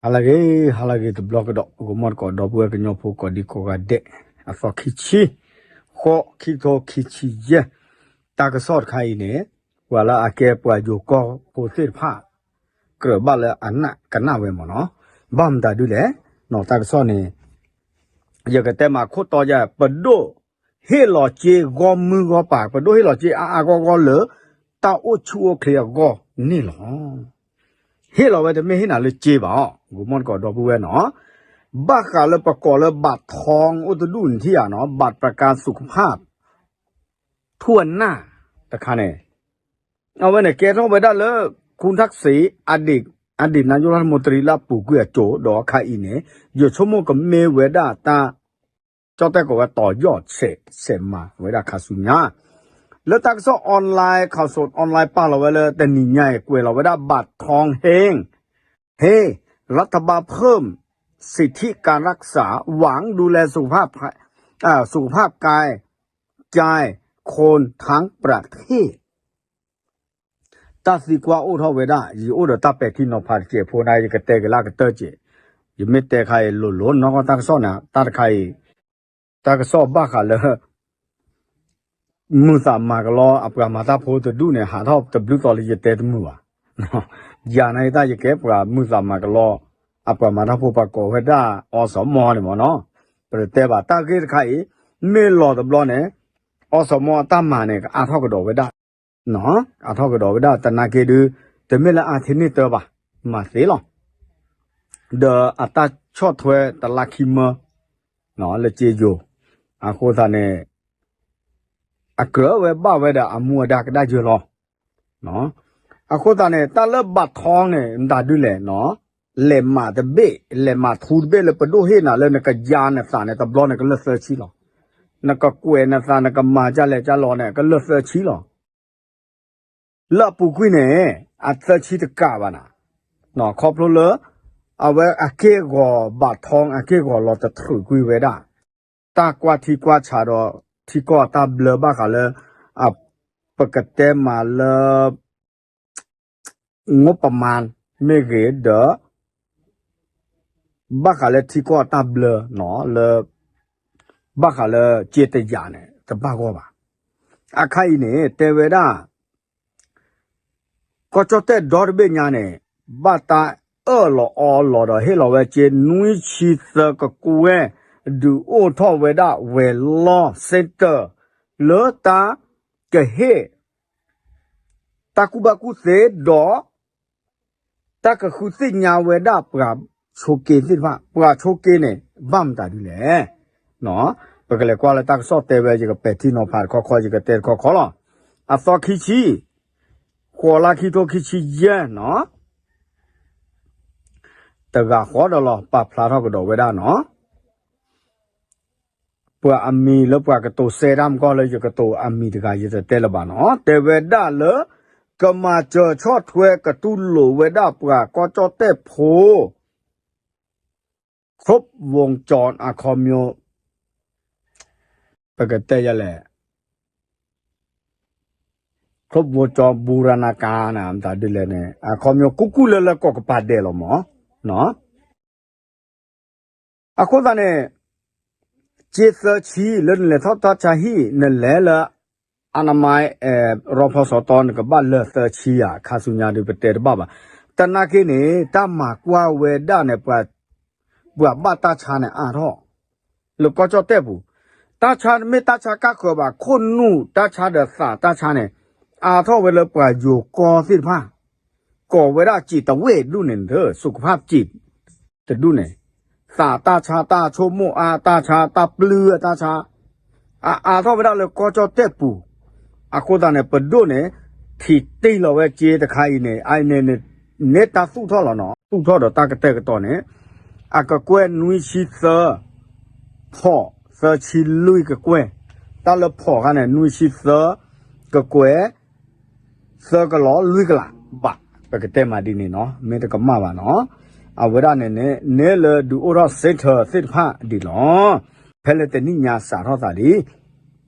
ဟါလၢအဂ့ၤ ဟါလၢအဂ့ၤတဘျီကဒီး ဂီၤမီၢ်တကိး ဒီပုၢ်ဝဲၢ်ကညီဖိကိးဒံကိးဂၤဒဲး အသီခံဆံ ဃိး ခံထိခံဆံယဲၢ် တၢ်ကစီၣ်တခါအံၤန့ၣ် ပှၤလၢအကဲပှၤယိၤကီၢ်ဖိသ့ၣ်တဖၣ် ကြၢးဘၣ်လၢအနၢ်ကနၣ်ဝဲမ့ၢ်နီၤ, ဘၣ်မတၤဒုလဲၣ်နီၤ တၢ်ကစီၣ်န့ၣ် ယကတဲမၤခိၣ်တီယဲ ပဒိၣ်ဟ့ၣ်လီၤစ့ဂီၢ်မုၢ်ဂီၢ်ပၤ ပဒိၣ်ဟ့ၣ်လီၤစ့အါအါဂီၢ်ဂီၢ်လၢ တၢ်အိၣ်ဆူၣ်အိၣ်ချ့အဂီၢ်န့ၣ်လီၤ. ဟ့ၣ်လီၤဝဲတမ့ၢ်ဟ့ၣ်နၤလၢစ့ဘၣ်အီၤ ဂီၤမီၢ်တကိး ဒီပုၢ်ဝဲၢ်နီၤ, ဘၣ်ဃးလၢပကိးလၢ บัตรทอง အိၣ်တဒူၣ်န့ၣ်ထံၣ်ဧါနီၤ บัตรประกันสุขภาพ ทั่วหน้า တခါန့ၣ် အဝဲန့ၣ်ကဲထီၣ်ဝဲဒၣ်လၢ คุณทักษิณ อดีต อดีตนายกรัฐมนตรี လၢအပူၤကွံာ်အစိၤ ဒီးအခါအံၤန့ၣ် ယဆိကမိၣ်ကမ့ၢ်ဝဲဒၣ်တၢ် ကၠီၣ်တဲၣ်ကိးဝဲ ต่อยอด ဆဲးမၤဝဲဒၣ်ခါဆူညါ လၢတၢ်ကစီၣ် online ข่าวสด online ပာ်လီၤဝဲလၢတနံၤညါအံၤ ကွဲးလီၤဝဲဒၣ် บัตรทอง เฮง เฮง รัฐบาลเพิ่มสิทธิการรักษา หวังดูแลสุขภาพ อ่า สุขภาพกาย ใจคนทั้งประเทศ တၢ်သံကွၢ်အိၣ်ထီၣ်ဝဲဒၣ် ယအိၣ်ဒီးတၢ်ပဲာ်ထံနီၤဖးတစဲးဖိန့ၣ် ယကတဲကလၢကတၢၢ်စဲး, ယမ့ၢ်တဲခါအံၤလိၤလိၤနီၢ်ကီၢ်တၢ်ကစီၣ်န့ၣ် တၢ်တခါအံၤ တၢ်ကစီၣ်ဘၣ်ဃးလၢ မုာ်သးမၤကလီအပှၤမၤတၢ်ဖိတဒူၣ်န့ၣ် ဟးထီၣ်တဘျုးသီလၢယတဲတမုာ်ဘၣ်. ယၤန့ၣ်တၢ်ယကဲပှၤမုာ်သးမၤကလီ အပှၤမၤတၢ်ဖိပှၤကိးဝဲဒၣ် အီစီၤမီန့ၣ်မ့ၢ်နီၤ, ပတတဲဘၣ်တၢ်ဂ့ၢ်တခါအံၤ မ့ၢ်လီၤတဘျီန့ၣ် အီစီၤမီအတၢ်မၤန့ၣ် ကအါထီၣ်ကဒီးဝဲဒၣ် အါထီၣ်ကဒီးဝဲဒၣ် တနာ်က့ဒု တမ့ၢ်လၢအါထံန့ၢ်တၢဘၣ်, မၤသ့လီၤ. ဒီးအတၢ်ဆီၣ်ထွဲတလါခံမၢ လၢစ့ယိၤ အဃိသတးန့ၣ် အကြၢးဝဲဘၣ်ဝဲဒီးအမူအဒါကဒါယၢၤလီၤ. အဃိသတးန့ၣ် တၢ်လၢ บัตรทอง န့ၣ် မတၤဒုလဲၣ်နီၤ, လဲးမးတဘ့ၣ် လဲးမးထူတဘ့ၣ်လၢပဒိၣ်ဟ့ၣ်နၤလၢနကယါနသးန့ၣ် တဘျီန့ၣ်ကလၢာ်သၢဆံလီၤ. နကကွဲးနသး နကမၤဒ်လဲၣ်ဒ်လဲၣ်န့ၣ် ကလၢာ်သၢဆံလီၤ. လၢအပူၤကွံာ်န့ၣ် အသၢဆံတကးဘၣ်နၤ, ခီဖျိလၢ အဝဲအက့ၢ်ဂီၤ บัตรทอง အက့ၢ်ဂီၤလီၤတထြုးကွံာ်ဝဲဒၣ် တၢ်ကွၢ်ထံကွၢ်ဆးဒီး ထံကီၢ်အတၢ်ဘျၢဘၣ်ဃးလၢ အ ပကတဲမးလၢ งบประมาณ မ့ၢ်ဂ့ၤဒီး ဘၣ်ဃးလၢထံကီၢ်အတၢ်ဘျၢနီၤ လၢ ဘၣ်ဃးလၢစ့တယၤန့ၣ် တဘၣ်ဂီၢ်ဘၣ်. အခါအံၤန့ၣ် တဲဝဲဒၣ် ကီၢ်ကၠီၣ်တဲၣ်ဒီတဘ့ၣ်ညါန့ၣ် ဘၣ်တၢ်အၢၣ်လီၤအီလီၤဒီးဟ့ၣ်လီၤဝဲစ့ နွံဆံသၢကကွဲၢ် ဒုးအိၣ်ထီၣ်ဝဲဒၣ်ဝဲၤလီၢ် center လၢတၢ်ကဟ့ၣ် တၢ်ကူၣ်ဘၣ်ကူၣ်သ့ဒီး တၢ်ကဃုသ့ၣ်ညါဝဲဒၣ်ပှၤဆိးက့သ့ၣ်တဖၣ် ပှၤဆိးက့န့ၣ် ဘၣ်မတၤဒ်လဲၣ်. ပကလဲၤကွၢ်လၢတၢ်ကစီၣ်တဲဝဲ ယကပဲာ်ထံနီၤဖးတခီခီ ယကတဲတခီခီလီၤ. အသီခံဆံ ဃိးလါခံထိခံဆံယဲၢ်နီၤ တဂၤဃီဒီးလီၤ ပာ်ဖျါထီၣ်ကဒီးဝဲဒၣ်နီၤ ပှၤအမံၤလၢပှၤကတိၤစဲတၢ်မကီၢ်လၢယကတိၤအမံၤတဂၤ ယတတဲလၢၤဘၣ်နီၤ တဲဝဲဒၣ်လၢ ကမၤစၢၤဆီၣ်ထွဲကတူၢ်လိာ်ဝဲဒၣ်ပှၤကီၢ်ကၠီၣ်တဲၣ်ဖိ ครบวงจร အခီပညီ ပကတဲယလဲၣ် ครบวงจร บูรณาการ န့ၣ် မတၤဒ်လဲၣ်န့ၣ် အခီပညီ ကူၣ်ကူၣ်လၢလၢကိးကပၤဒဲးလီၤမး အဃိသတးန့ၣ် စ့သၢဆံ လၢနလဲၤထီၣ်တၢ်ဆါဟံၣ် နလဲၤလၢ အနမါ ရီဖီစီတီ နကဘၣ်လၢာ်သၢဆံဧါ ခါဆူညါဒုးပတဲတဘၣ်ဘၣ်. တနာ်က့န့ၣ် တၢ်မၤကွၢ်ဝဲဒၣ်န့ၣ် ပှၤဘၣ်တၢ်ဆါန့ၣ်အါထီၣ် လၢကီၢ်ကၠီၣ်တဲၣ်ပူၤ တၢ်ဆါမ့ၢ်တၢ်ဆါကၣ်ဃၢၤဘၣ် ခိၣ်နူာ်တၢ်ဆါဒီးသးတၢ်ဆါန့ၣ် အါထီၣ်ဝဲလၢပှၤယိၤကီၢ်သ့ၣ်တဖၣ် ကိးဝဲဒၣ်စံးတဝ့ၢ်ဒူၣ်န့ၣ် သုးခဖၣ်စံး တဒူၣ်န့ၣ် သးတၢ်ဆါ တၢ်ဆိကမိၣ်အါတၢ်ဆါ တၢ်ပျုၢ်အတၢ်ဆါ အအါထီၣ်ဝဲဒၣ်လၢကီၢ်ကၠီၣ်တဲၣ်ပူၤ အဃိသတးန့ၣ် ပဒိၣ်န့ၣ် ထံၣ်တ့ၢ်လီၤဝဲစ့တခါအံၤန့ၣ် အန့ၣ်န့ၣ် န့ၢ်တၢ်သူၣ်ထီၣ်လီၤနီၤ သူၣ်ထီၣ်ဒီးတၢ်ကတဲာ်ကတီၤန့ၣ် အကကွဲၢ်နွံဆံသၢ ဖီၣ်သၢဆံလွံၢ်ကကွဲၢ် တၢ်လၢဖီၣ်ခါန့ၣ် နွံဆံသၢ ကကွဲၢ် သၢကလီၤလွံၢ်ကလးဘၣ် ပကတဲမးဒ်န့ၣ်နီၤ မ့ၢ်တကမၣ်ဘၣ်နီၤ အဝဲဒၣ်န့ၣ်န့ၣ် န့ၢ်လၢဒုးအိၣ်ထီၣ် center သ့ၣ်တဖၣ်ဒ်လီၤ ဖဲလၢတနံၣ်ညါစးထီၣ်သးလံ ဒီး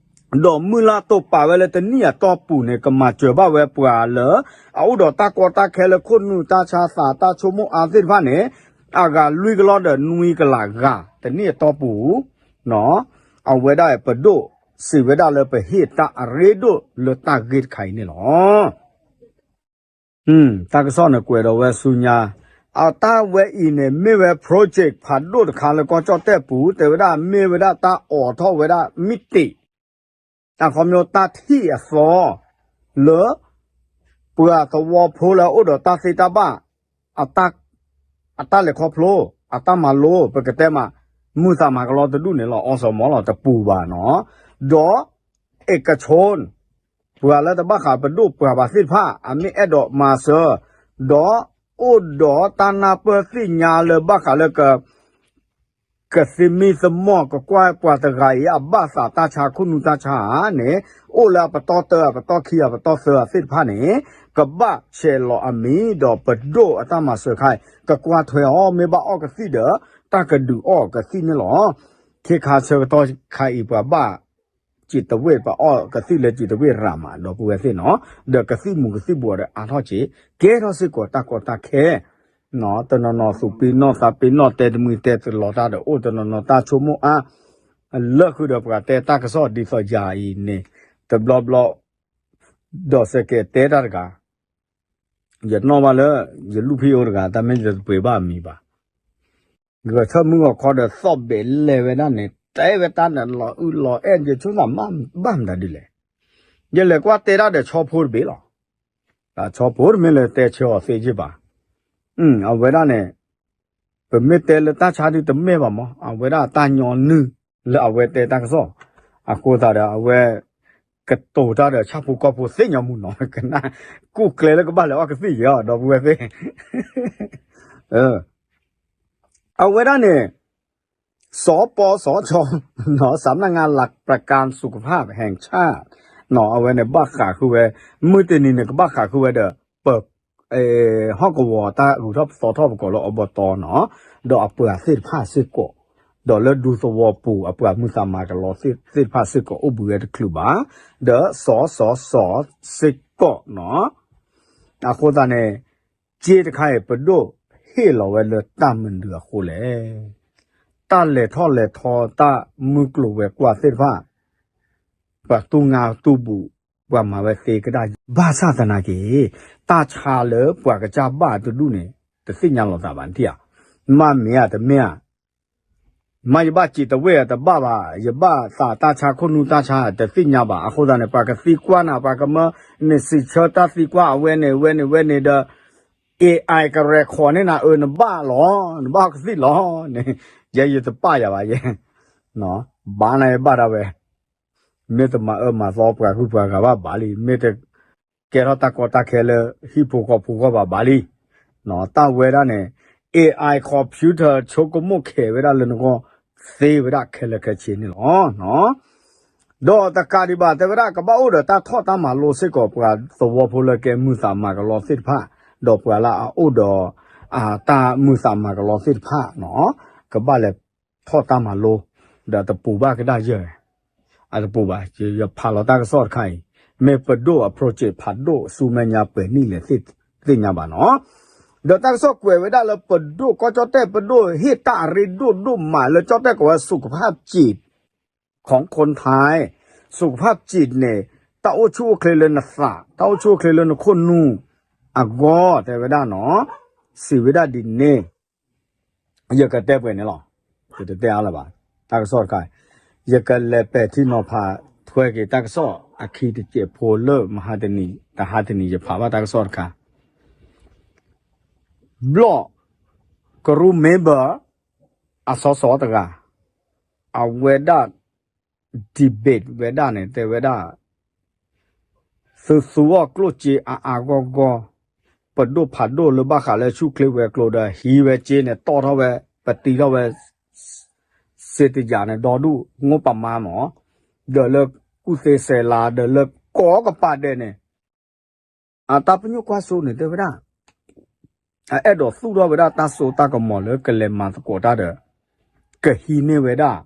မုၢ်လၢ်တိာ်ပာ်ဝဲလၢတနံၣ်အတီၢ်ပူၤန့ၣ် ကမၤစၢၤဘၣ်ဝဲပှၤလၢ အအိၣ်ဒီးတၢ်ကီတၢ်ခဲလၢခိၣ်နူာ်တၢ်ဆါသးတၢ်ဆိကမိၣ်အါသ့ၣ်တဖၣ်န့ၣ် အဂၤလွံၢ်ကလီဒီးနွံကလးဂၤ တနံၣ်အတီၢ်ပူၤ, အဝဲဒၣ်ပဒိၣ်စံးဝဲဒၣ်လၢပဟ့ၣ်တၢ်အရ့ဒိၣ်လၢတၢ်ဂ့ၢ်တခါအံၤန့ၣ်လီၤ. တၢ်ကစီၣ်န့ၣ်ကွဲးဒီးဝဲဆူညါ, အတၢ်ဝဲအံၤန့ၣ် မ့ၢ်ဝဲ project ဖးဒိၣ်တခါလၢကီၢ်ကၠီၣ်တဲၣ်ပူၤ တဲဝဲဒၣ်မ့ၢ်ဝဲဒၣ်တၢ်အိးထီၣ်ဝဲဒၣ်မ့ၢ်တ့ၢ် အခီပညီတၢ်ထံၣ်အသီ လၢ ပှၤသဝီဖိလၢအအိၣ်ဒီးတၢ်သ့တၢ်ဘၣ် အတၢ်လဲၤခီဖျိ အတၢ်မၤလိ ပကတဲမး မုာ်သးမၤကလီတဒူၣ်န့ၣ်လီၤ အီၣ်စီၤမီလီၤ တပူၤဘၣ်နီၤ, ဒီး เอกชน ပှၤလၢတဘၣ်ဃးပဒိၣ်ပှၤဘၣ်သ့ၣ်တဖၣ် အမ့ၢ်အဲၣ်ဒိးမၤစၢၤ, ဒီးအိၣ်ဒီးတၢ်နၢ်ပၢၢ်သ့ၣ်ညါလၢဘၣ်ဃးလၢက ကသမံသမိးကကွၢ်ပှၤတဂၤအံၤအဘၣ်သးတၢ်ဆါခိၣ်နူာ်တၢ်ဆါဧါန့ၣ်, အိၣ်လၢအပတီၢ်တၢ အပတီၢ်ခံ အပတီၢ်သၢသ့ၣ်တဖၣ်န့ၣ်, ကဘၣ်ဆဲးလီၤအမံၤဒီးပဒိၣ်အတၢ်မၤစၢၤခါအံၤ ကကွၢ်ထွဲအီၤ မ့ၢ်ဘၣ်အီၣ်ကသံၣ်ဒီး တၢ်ကဒုးအီၣ်ကသံၣ်န့ၣ်လီၤ. ခဲခါဆၢကတီၢ်ခါအံၤပှၤဘၣ် စံးတဝ့ၢ် ပှၤအီၣ်ကသံၣ်လၢစံးတဝ့ၢ်ရၤမး ဒီပုၢ်ဝဲၢ်သ့ၣ်နီၤ, ဒီးကသံၣ်မူၤကသံၣ်ဘှီးဒီးအါထီၣ်က့ၤ ကဲထီၣ်စ့ၢ်ကီးတၢ်ကီတၢ်ခဲ တနီၤနီၤသူၣ်ပ့ၤနီၣ်သးပ့ၤနီၣ် တဲတမှံၤတဲတလီၤတၢ်ဒီး အိၣ်တနီၤနီၤတၢ်ဆိကမိၣ်အါ, လၢဃုာ်ဒီးပှၤတဲတၢ်ကစီၣ်ဒ်သိးယၤအံၤန့ၣ်, တဘျီဘျီ ဒီးစဲးကဲးတဲတၢ်တဂၤ, ယနီၣ်ဘၣ်လၢ ယလူၢ်ဖံးအိၣ်တဂၤ တၢ်မ့ၢ်ယတပှ့ၤဘၣ်အမံၤဘၣ် ဂဲၤထၢၣ်မုၢ်ဂီၤခီဒီးသီၣ်ဘဲးလဲၤဝဲဒၣ်န့ၣ် တဲဝဲတၢ်န့ၣ်လီၤအုၣ်လီၤအဲၣ် ယဆိသးမ့ၢ်ဘၣ်မတၤဒ်လဲၣ်, ယလဲၤကွၢ်တဲတၢ်ဒီးဆီဖိတဘ့ၣ်လီၤ. ဆီဖိတမ့ၢ်လၢတဲဆၢအီၤသ့ယ့ၢ်ဘၣ်. အဝဲဒၣ်န့ၣ် ပမ့ၢ်တဲလၢတၢ်ဆါဒုတမ့ၢ်ဘၣ်မး အဝဲဒၣ်တၢ်ညီနုၢ်လၢအဝဲတဲတၢ်ကစီၣ်, အဃိသတးဒီးအဝဲ ကတိၤတၢ်ဒီးဆၣ်ဖိကီၢ်ဖိသ့ၣ်ညါမူနီၤ ကနၣ် ကူၣ်ကျဲလၢကဘၣ်လဲၤအီၣ်ကသံၣ်ယဲၢ်အီၤ ဒီပုၢ်ဝဲၢ်သ့ၣ် အဝဲဒၣ်န့ၣ် စီၤပီစီၤကၠီ နီၤ สำนักงานหลักประกันสุขภาพแห่งชาติ နီၤ အဝဲန့ၣ်ဘၣ်ဃးဃုာ်ဝဲ မုၢ်တနံၤန့ၣ် ကဘၣ်ဃးဃုာ်ဝဲ ပ ဟီၣ်ကဝီၤတၢ်ဂုၤထီၣ်ပသီထီၣ်ပကိးလၢအဘီတီနီၤ ဒီးအပှၤသ့ၣ်တဖၣ်စ့ၢ်ကီး ဒီးလၢဒူသဝီပူၤအပှၤမုၢ်သးမၤကလီသ့ၣ်တဖၣ်စ့ၢ်ကီး အိၣ်ဘှံးဝဲတချုးဘၣ် ဒီးစီၤစီၤစီၤစ့ၢ်ကီးနီၤ အဃိသတးန့ၣ် က့တခါအံၤ ပဒိၣ်ဟ့ၣ်လီၤဝဲလၢတၢ်မနုၤအဃိလဲၣ်. တၢ်လဲၤထီၣ်လဲၤထီတၢ်မုၢ်ကျိၤဝဲၤကွာ်သ့ၣ်တဖၣ် ပှၤတူၢ်ငါတူၢ်ဘူး ပှၤမၤဝဲသ့ကဒၣ် ဘၣ်ဆၣ်သနာ်က့ တၢ်ဆါလၢပှၤကစၢ်ဘၣ်တဒူၣ်န့ၣ် တသ့ၣ်ညါလီၤသးဘၣ်နထံၣ်ဧါ. မ့ၢ်မ့ၢ်ဧါတမ့ၢ်ဧါ မ့ၢ်ယဘၣ်စံးတဝ့ၢ်တဘၣ်ဘၣ် ယဘၣ်သးတၢ်ဆါခိၣ်နူာ်တၢ်ဆါတသ့ၣ်ညါဘၣ်. အဃိသတးန့ၣ် ပှၤကသံကွၢ်နၤ ပှၤကမၢန့ၣ်စံးဆၢတၢ်သံကွၢ်အဝဲန့ၣ်ဝဲန့ၣ်ဝဲန့ၣ်ဒီး AI က record န့ၢ်နၤ အၢ နဘၣ်လီၤ နဘၣ်အီၣ်ကသံၣ်လီၤန့ၣ် ယဲယတပာ်ယၤဘၣ်ယဲ ဘၣ်နၤယဘၣ်ဒၣ်ဝဲ မ့ၢ်တမၤအၢမၤသီပှၤဂုၤပှၤဂၤဘၣ်ဘၣ်လံ မ့ၢ်တကဲထီၣ်တၢ်ကီတၢ်ခဲလၢဟံၣ်ဖိဃီဖိဂီၢ်ဘၣ်ဘၣ်လံ. တၢ်ဝဲဒၣ်န့ၣ် AI computer ဆိကမိၣ်ခဲးဝဲဒၣ်လၢနဂီၢ်သ့ဝဲဒၣ်ခဲလၢာ်ခဲဆ့န့ၣ်လီၤ. ဒီးတကးဒံးဘၣ်တဲဝဲဒၣ် ကဘၣ်အိၣ်ဒီးတၢ်ထီၣ်တၢ်မၤလိစ့ၢ်ကီး ပှၤသဝီဖိလၢကဲမုၢ်သးမၤကလီသ့ၣ်တဖၣ် ဒီးပှၤလၢအအိၣ်ဒီး တၢ်မုၢ်သးမၤကလီသ့ၣ်တဖၣ်နီၤ ကဘၣ်လဲၤထီၣ်တၢ်မၤလိ ဒီးတပူၤဘၣ်ကဒါယဲၢ် အတပူၤဘၣ် ယဖးလီၤတၢ်ကစီၣ်တခါအံၤ မ့ၢ်ပဒိၣ်အ project ဖးဒိၣ်ဆူမဲာ်ညါပှဲၤနံၣ်လဲၣ်သ့ၣ်ညါဘၣ်နီၤ. ဒီးတၢ်ကစီၣ်ကွဲးဝဲဒၣ်လၢပဒိၣ်ကီၢ်ကၠီၣ်တဲၣ် ပဒိၣ်ဟ့ၣ်တၢ်အရ့ဒိၣ်ဒိၣ်မးလၢကၠီၣ်တဲၣ်ကိးဝဲ สุขภาพจิต ของคนไทย สุขภาพจิต န့ၣ် တၢ်အိၣ်ဆူၣ်အိၣ်ချ့လၢနသး တၢ်အိၣ်ဆူၣ်အိၣ်ချ့လၢနခိၣ်နူာ် အဂီၢ်တဲဝဲဒၣ်နီၤ စံးဝဲဒၣ်ဒ်န့ၣ် ယကတဲပှဲၤန့ၣ်လီၤ. ယတတဲအါလၢၤဘၣ် တၢ်ကစီၣ်တခါ ယကလဲၤပဲာ်ထံနီၤဖးထွဲက့ၤတၢ်ကစီၣ်အခံတစဲးဖိလၢမဟါတနံၤ တဟါတနံၤ ယဖးဘၣ်တၢ်ကစီၣ်တခါ ဘျီၣ်ကရူၢ် member အစီစီတဂၤ အဝဲဒၣ် debate ဝဲဒၣ်န့ၣ် တဲဝဲဒၣ် သုသူအီၣ်ကျိၣ်စ့အါအါဂီၢ်ဂီၢ် ပဒိၣ်ဖးဒိၣ်လၢဘၣ်ဃးလၢဆူၣ်ချ့ဝဲၤကျိၤဒီးဟံးဝဲစ့န့ၣ် တီၢ်ထီၣ်ဝဲ ပတံထီၣ်ဝဲ စ့တယၤန့ၣ် ဒီဒူၣ် ငိၣ်ပမါမး ဒီးလၢကူၣ်သ့စဲးလါ ဒီးလၢကိးကပၤဒဲးန့ၣ် အတၢ်ပညိၣ်ကွၢ်စိန့ၣ် တဲဝဲဒၣ် အအဲၣ်ဒိးသူၣ်ထီၣ်ဝဲဒၣ်တၢ်စိတၢ်ကမီၤလၢကလဲၤမၤသကိးတၢ်ဒီး ကဟံးန့ၢ်ဝဲဒၣ်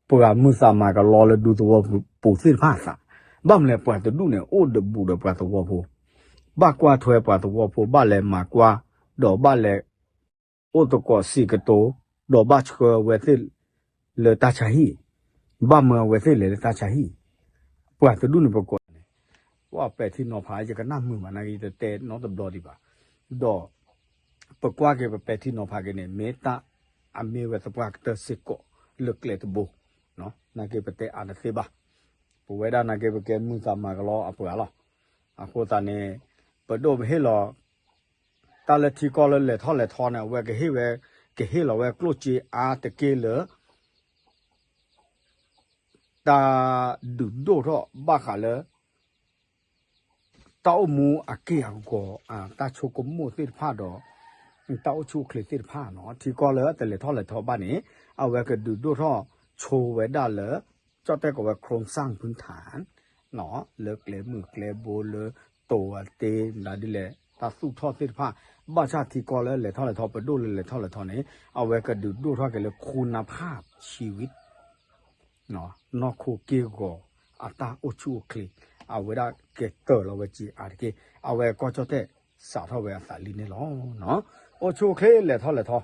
ပှၤမုၢ်သးမၤကလီလၢဒူသဝီပူၤသ့ၣ်တဖၣ်အသး ဘၣ်မနုၤလဲၣ် ပှၤတဒူၣ်န့ၣ် အိၣ်ဒီးဘူးဒီးပှၤသဝီဖိ ဘၣ်ကွၢ်ထွဲပှၤသဝီဖိ ဘၣ်လဲၤမၤကွၢ် ဒီးဘၣ်လဲၤ အိၣ်သကိးစံးကတိၤ, ဒီးဘၣ်ဆှၢအဝဲသ့ၣ်လၢတၢ်ဆါဟံၣ်, ဘၣ်မၢအဝဲသ့ၣ်လဲၤလၢတၢ်ဆါဟံၣ်, ပှၤတဒူၣ်န့ၣ်ပကိးန့ၣ်, ပှၤပဲာ်ထံနီၤဖးယကနၣ်မုာ်မး နာ်က့ယတတဲနီတဘျီဒံးဘၣ်, ဒီး ပကွၢ်က့ၤပပဲာ်ထံနီၤဖးက့ၤန့ၣ် မ့ၢ်တၢ်အမ့ၢ်ဝဲသပှၢ်ကတၢၢ်စ့ၢ်ကီးလၢကျဲတဘိ, နာ်က့ပတဲအါတသ့ဘၣ်, ပဝဲဒၣ်နာ်က့ပကဲမုာ်သးမၤကလီအပှၤလီၤ. အဃိသတးန့ၣ် ပဒိၣ်ပဟ့ၣ်လီၤ တၢ်လၢထံကီၢ်လၢလဲၤထီၣ်လဲၤထီန့ၣ် အဝဲကဟ့ၣ်ဝဲ, ကဟ့ၣ်လီၤဝဲကျိၣ်စ့အါတက့ၢ်လၢ တၢ်ဒုးဒိၣ်ထီၣ်ဘၣ်ဃးလၢ တၢ်အိၣ်မူအက့ၢ်အဂီၤ တၢ်ဆိကမိၣ်သ့ၣ်တဖၣ်ဒီး တၢ်အိၣ်ဆူၣ်အိၣ်ချ့သ့ၣ်တဖၣ်နီၤ. ထံကီၢ်လၢတလဲၤထီၣ်လဲၤထီဘၣ်န့ၣ် အဝဲကဒုးဒိၣ်ထီၣ်ဆိဝဲဒၣ်လၢ ကၠီၣ်တဲၣ်ကိးဝဲ โครงสร้างพื้นฐาน လၢကျဲမုၢ်ကျဲဘိလၢတိၤအတ့ ဒ်လဲၣ် တၢ်သူၣ်ထီၣ်သ့ၣ်တဖၣ်, ဘၣ်ဆၣ်ထံကီၢ်လၢလဲၤထီၣ်လဲၤထီ ပဒိၣ်လၢလဲၤထီၣ်လဲၤထီန့ၣ် အဝဲကဒုးဒိၣ်ထီၣ်က့ၤလၢ คุณภาพชีวิต နီၢ်ခိက့ၢ်ဂီၤ အတၢ်အိၣ်ဆူၣ်အိၣ်ချ့ အဝဲဒၣ်ကဲတၢၢ်လီၤဝဲက့ၤအါတက့ၢ်. အဝဲကီၢ်ကၠီၣ်တဲၣ်စးထီၣ်ဝဲအသးလံန့ၣ်လီၤ. အိၣ်ဆူၣ်အိၣ်ချ့လဲၤထီၣ်လဲၤထီ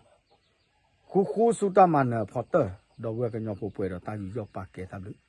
ဃူဃူဆူတၢ်မၤနၢၤအဖီတၢၢ် ဒီပုၢ်ဝဲၢ်ကညီဖိပှဲၤဒီးတၢ်ယူးယီၣ်ပာ်ကဲတၢ်ဘျုး